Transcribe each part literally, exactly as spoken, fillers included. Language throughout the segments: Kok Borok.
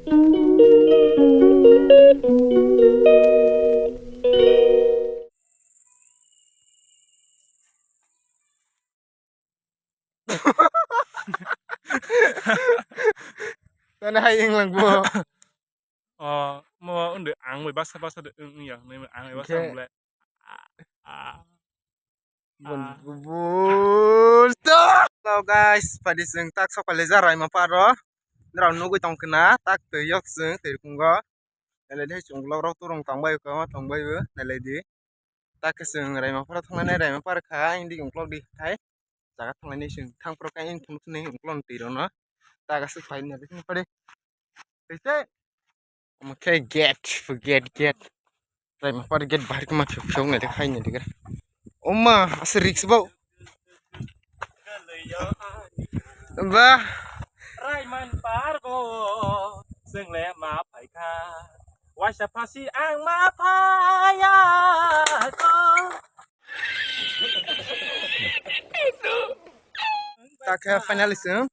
Tani hai wng lang bo. Oh, mo undi ang bai basa basa de wng ya, nai ang bai basa Oke. Ang le. Ah, ah. Bon Ah. Bus to. Hello guys, padi sing tak sok pale jarai ma paro. Nrao nugui tong kena, tak twi yok sing, twi kungo. Nalai di hai chwng vlog rok turung tang bai kha, ma tong bai bo, nalai di. Ta khe chwng Raima phara thanglainai, Raima phara kha, hindi uklok di hai. Jaga thanglainai chwng thang phara kha, hindi thang thunai uklok twi rw no. Ta ga swk phai nai, pare. Tei se. Omo khe gate, gate, gate. Raima phara gate bahar khe ma phiyok phiyok nai de khai nai de. Oma, asa risk bo. Ba. Raiman pargo, chwng le ma phaikha. Waisa phasi ang ma phaiya ko. Ta khe finally chwng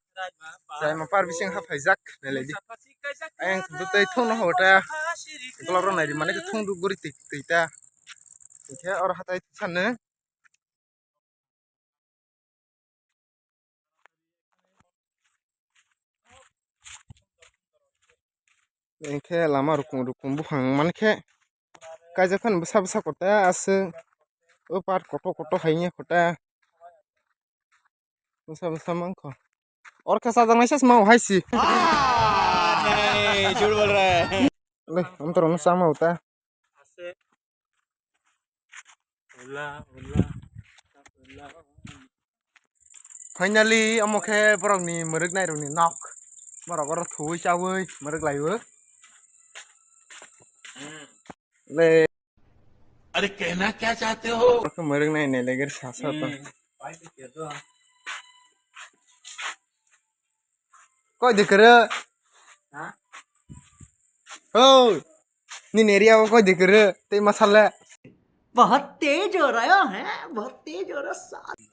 Raima par bising ha phaijak nai lai di. Ayang thung tei thung no hota. Golab rok nai di mane thung du guri twi twi ta. Khe oro hatai thang sanw. Hingkhe lama rukung rukung buphang mankhe kaijak phano bwsa bwsa kotor aswk o part kotor kotor haino kotor bwsa bwsa mankho. Oro khe chajaknai se sma o hai si. नहीं, झूठ बोल रहा है। Le, amtwrwngno chama uta. Finally, omo khe borokni mwrwknairokni nok. Borok oro thuwi chawi mwrwk laio. Le. अरे कहना क्या चाहते हो? Borok khe mwrwknai nai leger sa sa to. Koi de kwrwi? Ha? Hoi! Nini area o koi de kwrwi? Tei ma sale? बहुत तेज हो रहा है, बहुत तेज हो रहा है।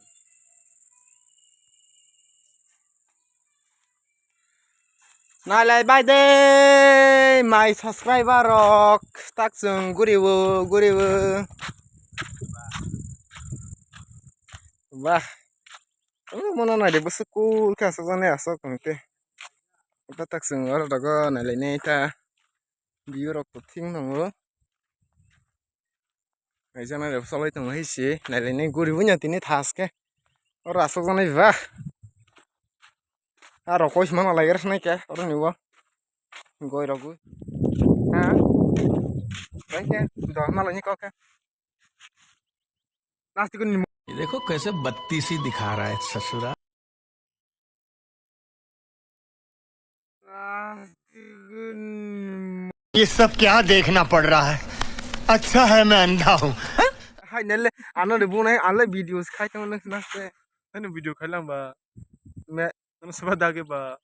Nailai bai de mai subscriber rok tak chwng guriwo guriwo. Bah. Omo no nai de bwswk cool khe aswk jani aswk tong te. Ota tak chwng oro dogo nai lai nai ta. View rok bo thik nongo. Nai jana rok cholai tongo hai se nai lai nai guri bunya tini thas khe. Oro aswk jani ba. Aro koi sima nalai gra sinai khe oro ni bo. Goi rok goi. Ha. Bai khe dor nalai ni kok khe. Plastic ni ये देखो कैसे बत्तीसी दिखा रहा है ससुरा। ये सब क्या देखना पड़ रहा है? अच्छा है मैं अंधा हूँ। Hai nele ano de bunai ale videos khai tong nang naste. Ani video khai lang ba. Me ano saba dage ba.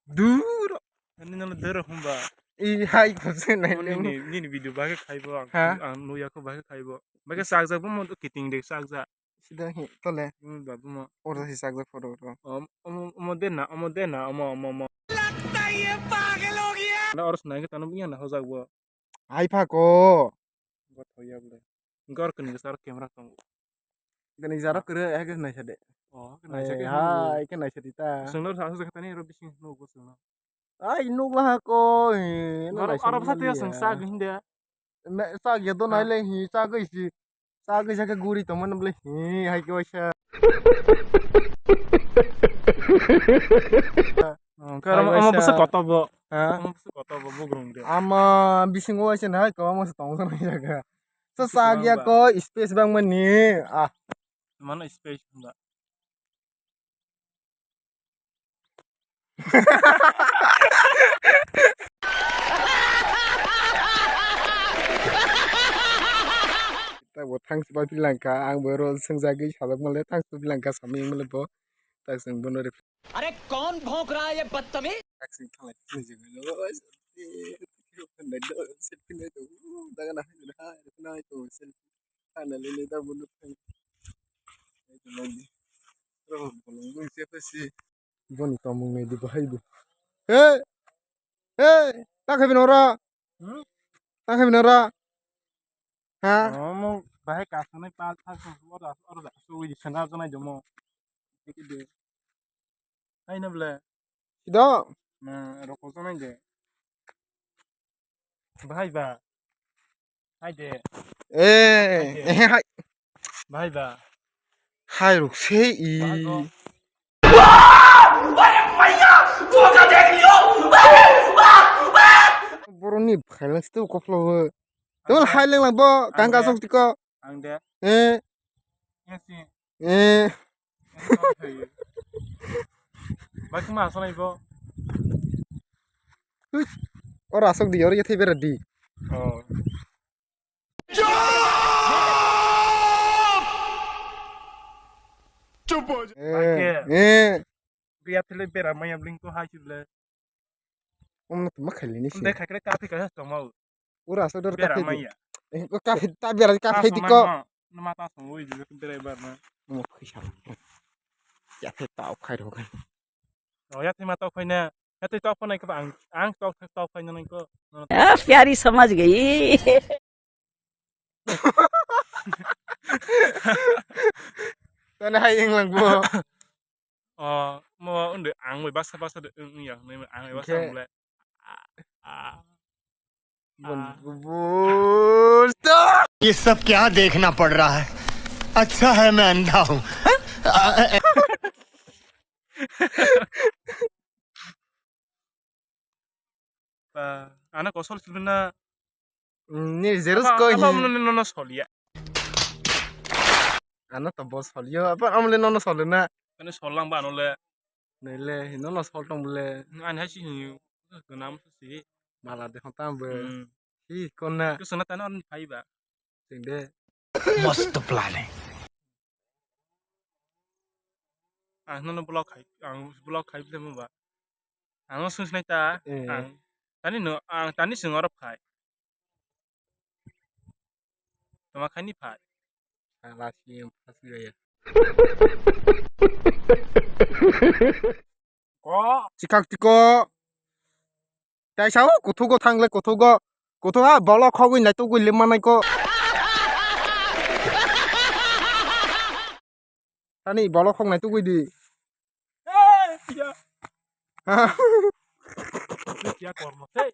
Duro. Ani nang duro hum ba. I hai ko se nai. Nini nini video ba khai bo ang. Ha? Ang no ya ko ba khai bo. Ba ke sak jak bo mo kiting de sak jak. Sida hi tole. Hmm, babu mo. Oro si sak jak photo oro. Om om om de na om de na om om om. Lagta ye pagal ho gaya. Na oro snai ke tanu biya na ho jak bo. Hai pha ko. Go thoya bole. Gor kani sar camera tong. Kani jaro kre ek nai sade. Oh, nai sade. Hai ke nai sade ta. Senglo sa sa tani ro bising no go senglo. Ai nuk laha ko. Arab sa te seng sa ginde. Sa ge do nai le hi sa ge si. Sa ge sa ke guri to man le hi hai ke waisa. Kar ama bwsa koto bo. Ha? Ama bwsa koto bo bugrung de. Ama bising waisa nai ko ama tong sa nai jaga. Sa sa ge ko space bang mani. Ah. Mano space ba. Tabo thanks ba pilangka ang bo ro swngjagwi sajak male thanks ba pilangka samwi male bo tak sing bono re. अरे कौन भौंक रहा है ये बदतमीज? Tak sing thanglai thanglai jagwi lo. Selfie nai do, selfie nai do. Daga na hai na hai na to selfie. Ana le le da bono. Boni tongmung nai di bahai bo. He! Hey, ta khaibini oro? Hmm? Ta khaibini oro? Ha? Oh, mo bahai kasanai pa thak oro oro oro wi sana janai domo. Iki de. Ai na ble. Sido. Na roko janai de. Bahai ba. Hai de. Eh, hai de. Eh, hai. Bahai ba. Hai ruk sei i. Bahai go. Boroni khailang situ koplo. Tol hai leng lang bo kang ka sok tiko. Ang de. Eh. Yes, yes. Eh. Bai kuma asal ibo. Ora asok di ori yathai bera di. Oh. Chop! Chop! Eh. Eh. Biya thele bera maya bling to hai chule. Om na tuma khailini si. Undai khaikre kathi kaisa tongma. Ura so dor kathi. Bera maya. Eh, ko kathi ta bera kathi di ko. Nama ta song oi jile bera bar na. Mo khisa. Ya the ta khai ro kan. Oh ya thima ta khai na. Ya te ta khai na ko ang ang ta ta khai na ko. Ah, pyari samajh gayi. Tane hai ing lang bo. Oh, mo undi ang bai basa basa de ung ya, ang bai basa. Oke. Ang le. Ah. Bun bun. ये सब क्या देखना पड़ रहा है? अच्छा है मैं अंधा हूँ। Ba, ano kosol silbina. Ni jerus ko hin. Ano no no solia. Ano to bos solia. Apa amle no no solina. Ano solang ba ano le. Nele hino no sol tong bole. Ani hai si hin. Ganam si. Mala de hotam be. Hi kona. Kusana tano ani phai ba. Sing de. Mast plan hai. Ang nono block khai, ang block khai bile mo ba. Ang no sung sinai ta, eh. Ang tani no, ang tani sung oro phai. Tama khai ni phai. Ala si yang pas gaya. Ko. Chikak tiko. Kaisa o kuthugo thangle kuthugo. Kuthugo ha bolok khogwi naitugwi limma naiko. Ani bolok khok naitugwi di. Hey, ya. Ha? Ya kormo. Hey.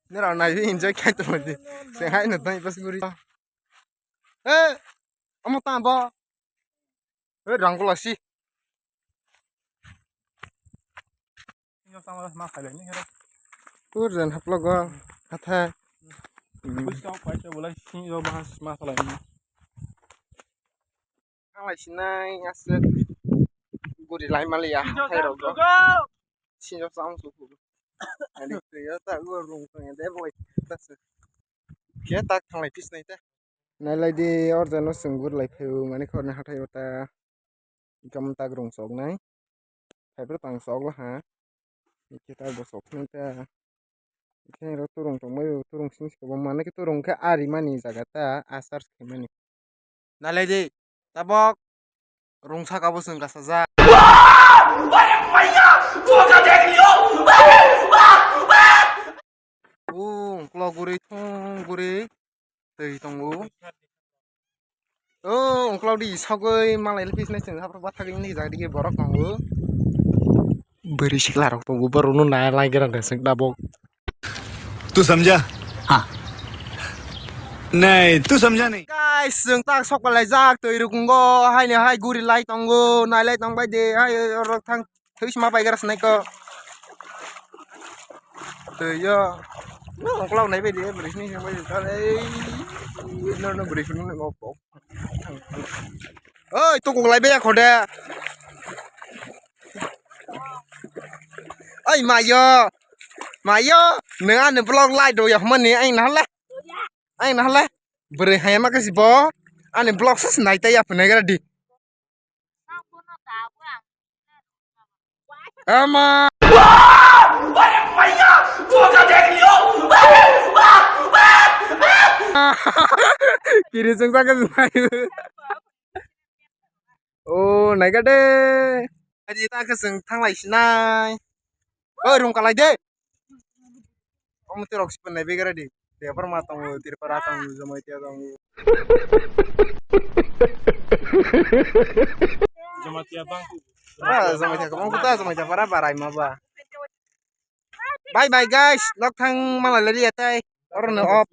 Nera nai enjoy khai to di. Se hai no dai pas guri. Eh, amo ta bo. Eh, rang bola si. Pur jan haplo go, hathai. Buis kau paisa bolai sini lo bahas masalah ini. Ang lai sinai aswk guri lai maliya hathai rok go. Sinjo sam su. Ani tuyo ta go rung tong de boi. Ta se. Khe tak thanglai pis nai ta. Nailai di orjano chwng guri lai phaio mani khorni hathai o ta. Ikam tak rung sok nai. Phaiphru tang sok la ha. Ikhe ta bo sok nai ta. Ikhe ro turung tong bai turung sing sik bo mane khe turung khe ari mani jaga ta asar se mani. Nalai de tabok rung saka bo chwng kasa ja. O uklok guri thung guri twi tongo. O uklok di sogwi malai le pisnai chwng hapra bathagwi ni jaga dige borok tongo. Bwrwi sikla rok tongo borok no nai lai gra da sik tabok. तू समझा? हाँ। नहीं, तू समझा नहीं। Guys, chwng tak sok palai jak twi rukungo haini hai guri lai tongo nai lai tong bai de hai rok thang. Twi sima pai gra snai ko. Twi yo. No, uklok nai bai de, bwrwi sini sini bai de, thang, ei. No, no, bwrwi sini no, no, no. Oi, tukuk lai bai khode. Oi, mayo. Mayo, nang ani vlog lai do ya mani, ai na le. Ai na le. Bwrwi hai ma kasi bo. Ani vlog sa nai ta ya phunai gra di. Ama. Kiri sung sa ka nai. Oh, naikade. Ari ta khe chwng thanglai sinai. Oi, rung kalai de. Omo twi rok sipin nai begera di. Debor ma tongo, Tripura tongo, Jamatia tongo. Jamatia bang. Ah, Jamatia kobang kuta, Jamatia para barai ma ba. Bye bye guys, lok thang malai lari atai. Oro no off.